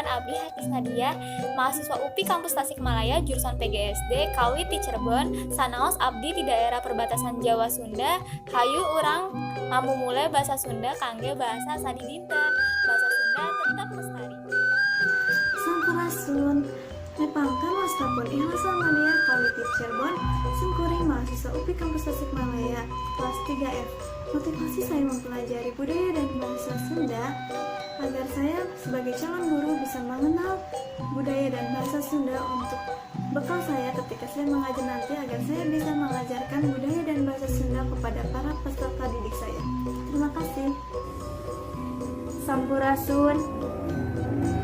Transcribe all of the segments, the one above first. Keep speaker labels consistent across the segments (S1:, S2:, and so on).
S1: abdi Hafiz Nadia, mahasiswa UPI Kampus Tasikmalaya jurusan PGSD kawit di Cirebon, sanaos abdi di daerah perbatasan Jawa Sunda. Hayu urang ngamumule bahasa Sunda kangge bahasa sadidinten. Bahasa Sunda tetap lestari.
S2: Sampurasun. Nepangkeun, wasta pun Ihlas Almania kawit ti Cirebon, simkuring mahasiswa UPI Kampus Tasikmalaya kelas 3F. Motivasi saya mempelajari budaya dan bahasa Sunda agar saya sebagai calon guru bisa mengenal budaya dan bahasa Sunda untuk bekal saya ketika saya mengajar nanti, agar saya bisa mengajarkan budaya dan bahasa Sunda kepada para peserta didik saya. Terima kasih.
S3: Sampurasun.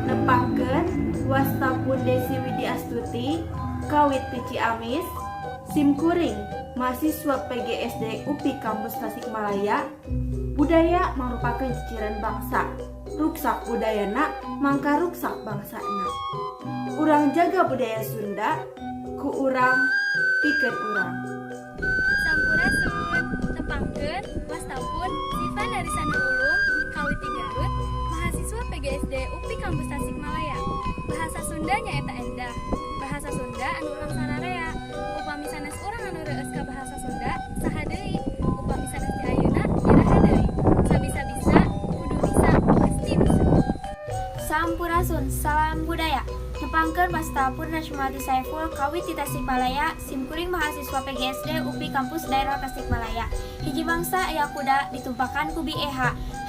S3: Nepangkeun, wasta pun Desi Widi Astuti kawit ti Ciamis, simkuring mahasiswa PGSD UPI Kampus Tasikmalaya. Budaya merupakan ciciran bangsa. Ruksak budayana, mangka ruksak bangsana. Urang jaga budaya Sunda ku urang pikeun urang.
S1: Sampurasun. Tepangkeun, wasta pun Siva Narisana Ulum kawit ti Garut, mahasiswa PGSD UPI Kampus Tasikmalaya. Bahasa Sunda nyaeta endah. Bahasa Sunda anu urang sararea. Upami sanes urang anu reueus ka bahasa Sunda, saha deui? Upami sanes di ayeuna, iraha deui? Sabisa-bisa kudu bisa, pasti bisa.
S4: Sampurasun, salam budaya. Nepangkeun, wasta pun Najmati Saiful kawit di Tasikmalaya, simkuring mahasiswa PGSD UPI Kampus Daerah Tasikmalaya. Hiji bangsa aya kuda ditumpakan ku BEH.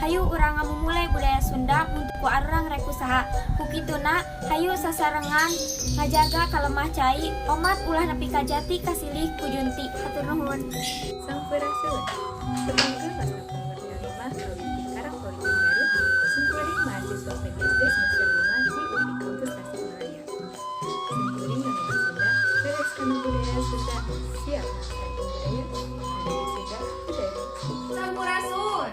S4: Hayu urang ngamumule budaya Sunda, mun teu ku arurang rek ku saha? Ku kituna hayu sasarengan ngajaga kalemah cai omat, ulah nepi ka jati kasilih ku junti. Hatur nuhun.
S5: Sampurasun. Tepangkeun, wasta pun Murni Lima kawit ti Karang Politik Garut, simkuring mahasiswa PGSD semester 5 di UPI Kampus Tasikmalaya. Simkuring manajer Sunda, beres kana budaya Sunda, siap melestarikan budaya, budaya Sunda, budaya.
S6: Sampurasun.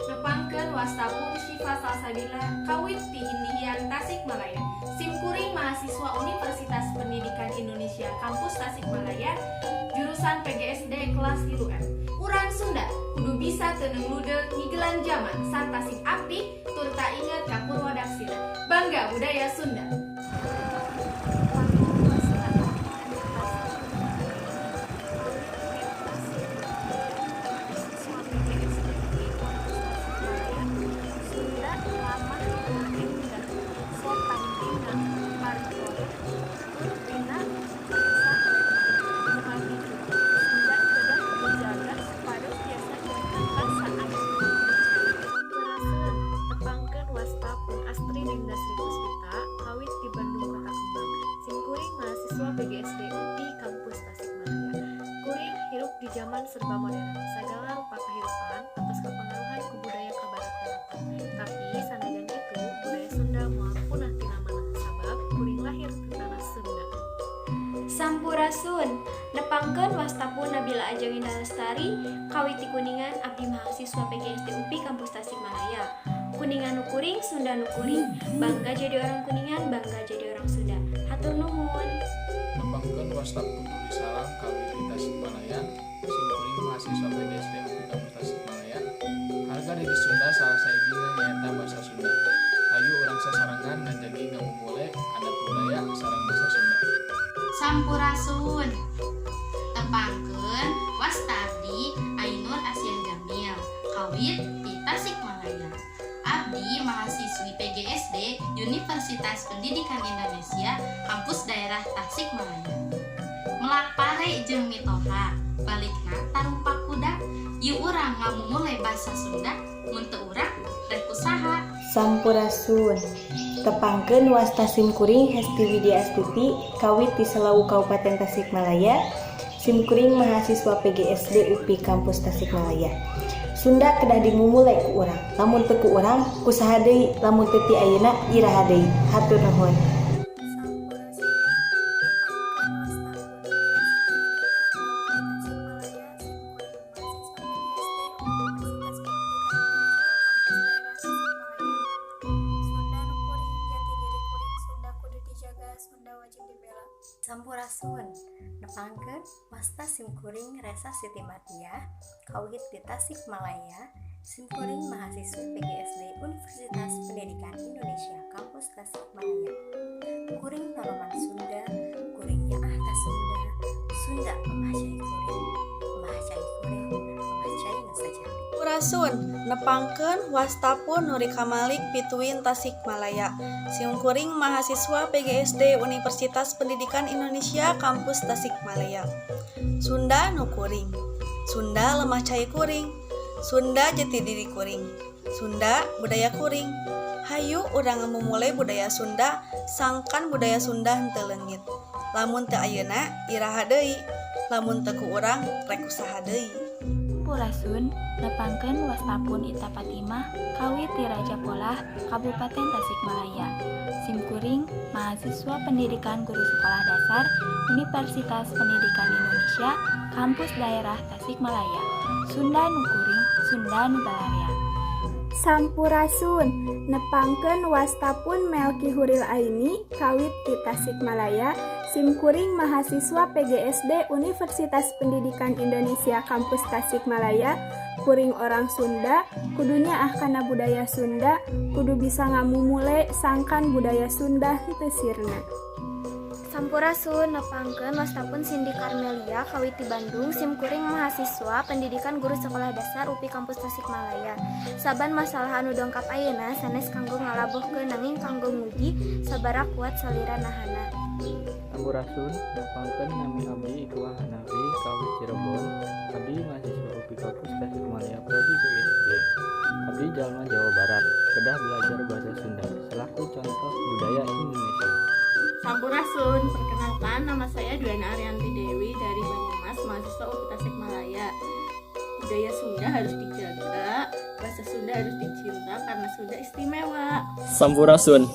S6: Nepangkeun, wasta pun Syifa Salsabila kawit ti Indian Tasikmalaya. Simkuring mahasiswa Universitas Pendidikan Indonesia Kampus Tasikmalaya jurusan PGSD kelas 3F. Urang Sunda kudu bisa teu neungludeung ngigelan jaman sarta sing apik turta inget ka purwadaksina. Bangga budaya Sunda.
S5: Tepangkeun, wasta pun mahasiswa PGSD UPI Kampus Tasikmalaya. Sunda lamah tur endah, sopan dina parikole tur dina bahasa. Upami kitu, Sunda kedah dijaga supados tiasa janten basa anu.
S7: Sampurasun. Tepangkeun, wasta pun Astri Dinda Sri Puspita kawit di Bandung Kota Kembang, simkuring mahasiswa PGSD UPI Kampus Tasikmalaya. Kuring hirup di zaman serba modern, segala rupa kehidupan atas kepengaruhan ku budaya kabarat-baratan. Tapi sanajan kitu, budaya Sunda moal punah tina mana, sabab kuring lahir di tanah Sunda.
S4: Sampurasun. Nepangkeun, wasta pun Nabila Ajeng Indah Lestari kawit ti Kuningan, abdi mahasiswa PGSD UPI Kampus Tasikmalaya. Kuningan nu kuring, Sunda nu kuring. Bangga jadi orang Kuningan, bangga jadi orang Sunda. Hatur nuhun.
S8: Nepangkeun, wasta pun Ruli Salam kawit di Tasikmalaya, simkuring mahasiswa PGSD UPI Kampus Tasikmalaya. Harga diri Sunda salah sahijina nyaeta bahasa Sunda. Hayu urang sasarengan ngajagi ngamumule adat budaya sareng bahasa Sunda.
S9: Sampurasun. Tepangkeun, wasta abdi Ainur Asian Jamil kawit di Tasikmalaya. Abdi mahasiswi PGSD Universitas Pendidikan Indonesia Kampus Daerah Tasikmalaya. Melak pare jeung mitoha balikna tarumpak kuda. Yuk urang ngamumule basa Sunda, mun teu urang rek ku saha?
S10: Sampurasun. Tepangkeun, wasta simkuring Hesti Widya Astuti kawit di Salawu, Kabupaten Tasikmalaya, simkuring mahasiswa PGSD UPI Kampus Tasikmalaya. Sunda kedah dimumule ku urang, lamun teu ku urang ku saha deui? Lamun teu ti ayeuna, iraha deui? Hatur nuhun.
S5: Sampurasun. Tepangkeun, wasta pun Tasikmalaya, simkuring mahasiswa PGSD Universitas Pendidikan Indonesia Kampus Daerah Tasikmalaya. Sunda nu kuring, jati diri kuring. Sunda kudu dijaga, Sunda wajib dibela.
S11: Sampurasun. Nepangkeun, wasta simkuring Resa Siti Mardiah kawit di Tasikmalaya. Simkuring mahasiswi PGSD Universitas Pendidikan Indonesia Kampus Tasikmalaya. Kuring taloman Sunda, kuring nyaah ka Sunda, Sunda lemah cai kuring, lemah cai kuring, lemah cai nu sajati.
S2: Sampurasun, nepangkeun wasta pun Nuri Kamalik pituin Tasikmalaya. Simkuring mahasiswa PGSD Universitas Pendidikan Indonesia Kampus Tasikmalaya. Sunda nu kuring, Sunda lemah cai kuring, Sunda jati diri kuring, Sunda budaya kuring. Hayu urang ngamumule budaya Sunda, sangkan budaya Sunda henteu leungit. Lamun teu ayeuna, iraha deui? Lamun teu ku urang, rek ku saha deui?
S12: Sampurasun, nepangkeun wasta pun Ita Fatimah kawit ti Rajapolah, Kabupaten Tasikmalaya. Simkuring mahasiswa Pendidikan Guru Sekolah Dasar Universitas Pendidikan Indonesia Kampus Daerah Tasikmalaya. Sunda nu kuring, Sunda nu balarea.
S13: Sampurasun, nepangkeun wasta pun Melki Huril Aini kawit ti Tasikmalaya. Simkuring mahasiswa PGSD Universitas Pendidikan Indonesia Kampus Tasikmalaya. Kuring orang Sunda, kudu nyaah kana budaya Sunda, kudu bisa ngamumule sangkan budaya Sunda henteu sirna.
S4: Sampurasun, nepangkeun wasta pun Cindy Carmelia kawit ti Bandung. Simkuring mahasiswa Pendidikan Guru Sekolah Dasar UPI Kampus Tasikmalaya. Saban masalah anu dongkap ayeuna sanes kanggo ngalabohkeun, nanging kanggo nguji sabaraha kuat salira nahanna.
S14: Sampurasun, nepangkeun nami abdi Ikhwan Hanafi kawit Cirebon. Abdi mahasiswa UPI Kampus Tasikmalaya prodi PGSD. Abdi jalma Jawa Barat, kedah belajar bahasa Sunda selaku contoh budaya Indonesia.
S15: Sampurasun, perkenalkan nama saya Duana Arianti Dewi dari Banyumas, mahasiswa UPI Tasikmalaya. Budaya Sunda harus dijaga, bahasa Sunda harus dicinta karena Sunda istimewa.
S16: Sampurasun.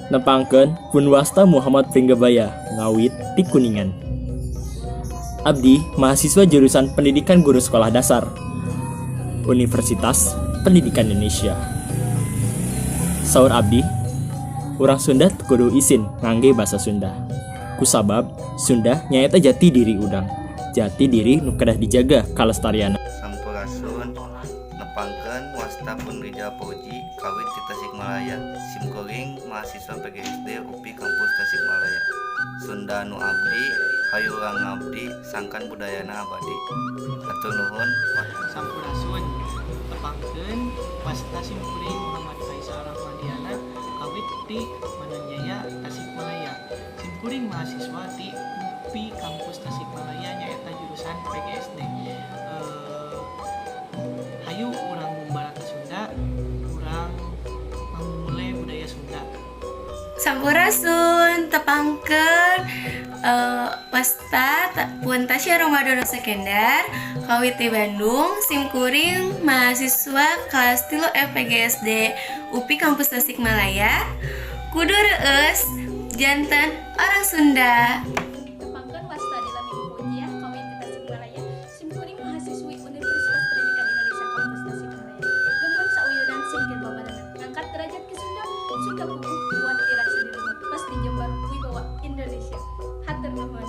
S16: Nepangkeun pun wasta Muhammad Pringgabaya ngawit ti Kuningan. Abdi mahasiswa jurusan Pendidikan Guru Sekolah Dasar Universitas Pendidikan Indonesia. Saur abdi, urang Sunda teu kudu isin ngangge bahasa Sunda. Kusabab Sunda nyaeta jati diri urang. Jati diri nu kedah dijaga kalestarianna.
S17: Sampurasun, nepangkeun wasta pun Rijal Fauji kawit ti Tasikmalaya. Simkuring mahasiswa PGSD UPI Kampus Tasikmalaya. Sunda nu abdi, hayu urang ngabdi sangkan budayana abadi. Hatur nuhun.
S18: Sampurasun, tepangkeun wasta simkuring Muhammad Faisal Rahmadiana kawit ti Manonjaya, Tasikmalaya. Simkuring mahasiswa ti UPI Kampus Tasikmalaya nyaeta jurusan PGSD. Hayu urang ngumbara ka Sunda, urang ngamumule budaya Sunda.
S19: Sampurasun, tepangkeun wasta pun Tasya Ramadan Sekendar kawit ti Bandung. Simkuring mahasiswa kelas 3 FPGSD UPI Kampus Tasikmalaya. Kudu reueus janten orang Sunda.
S1: Tepangkeun wasta Dilami Pujiah kawit ti Tasikmalaya. Simkuring mahasiswi Universitas Pendidikan Indonesia Kampus Tasikmalaya. Gemben sauyunan singkir babalana, ngangkat derajat ke Sunda, Sunda kukuh kuat dirasa di rumah, pasti jembar wibawa Indonesia. Hatur nuhun.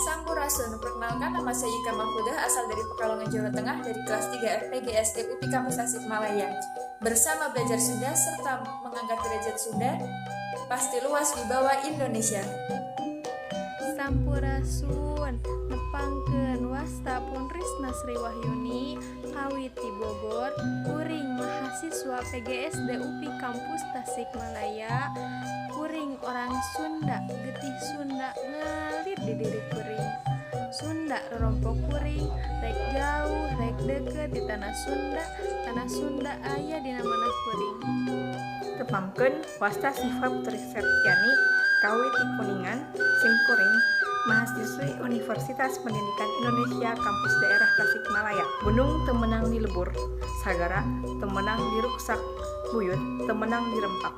S5: Sampurasun, perkenalkan nama saya Ika Mahfudah, asal dari Pekalongan, Jawa Tengah, dari kelas 3 FPGSD UPI Kampus Tasikmalaya. Bersama belajar Sunda serta mengangkat derajat Sunda, pasti luas wibawa Indonesia.
S20: Sampurasun, nepangkeun wasta pun Risna Sri Wahyuni kawit ti Bogor. Kuring mahasiswa PGSD UPI Kampus Tasikmalaya. Kuring orang Sunda, getih Sunda ngalir di diri kuring, Sunda rorompok kuring. Rek jauh rek deket di tanah Sunda, tanah Sunda aya dina manah kuring.
S21: Tepangkeun wasta Sifa Putri Septiani kawit ti Kuningan. Simkuring mahasiswi Universitas Pendidikan Indonesia Kampus Daerah Tasikmalaya. Gunung teu meunang dilebur, sagara teu meunang diruksak, buyut teu meunang dirempak.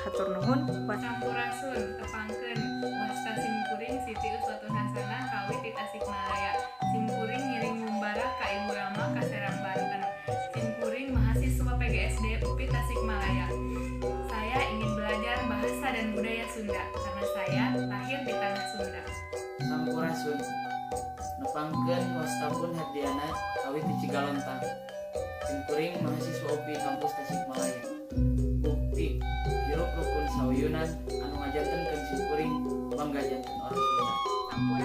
S21: Hatur nuhun.
S6: Sampurasun, tepangkeun wasta simkuring Siti Uswatun Hasanah kawit ti Tasikmalaya. Simkuring ngiring ngumbara ka Ibu Rama ka Serang, Banten. Simkuring mahasiswa PGSD UPI Tasikmalaya. Saya ingin belajar bahasa dan budaya Sunda karena saya lahir di tanah Sunda.
S22: Sampurasun, nepangkeun wasta pun Herdiana kawit ti Cigalontang.
S3: Simkuring mahasiswa UPI Kampus Tasikmalaya. Bukti hirup rukun sauyunan anu ngajantenkeun simkuring bangga janten orang Sunda.
S1: Sampurasun.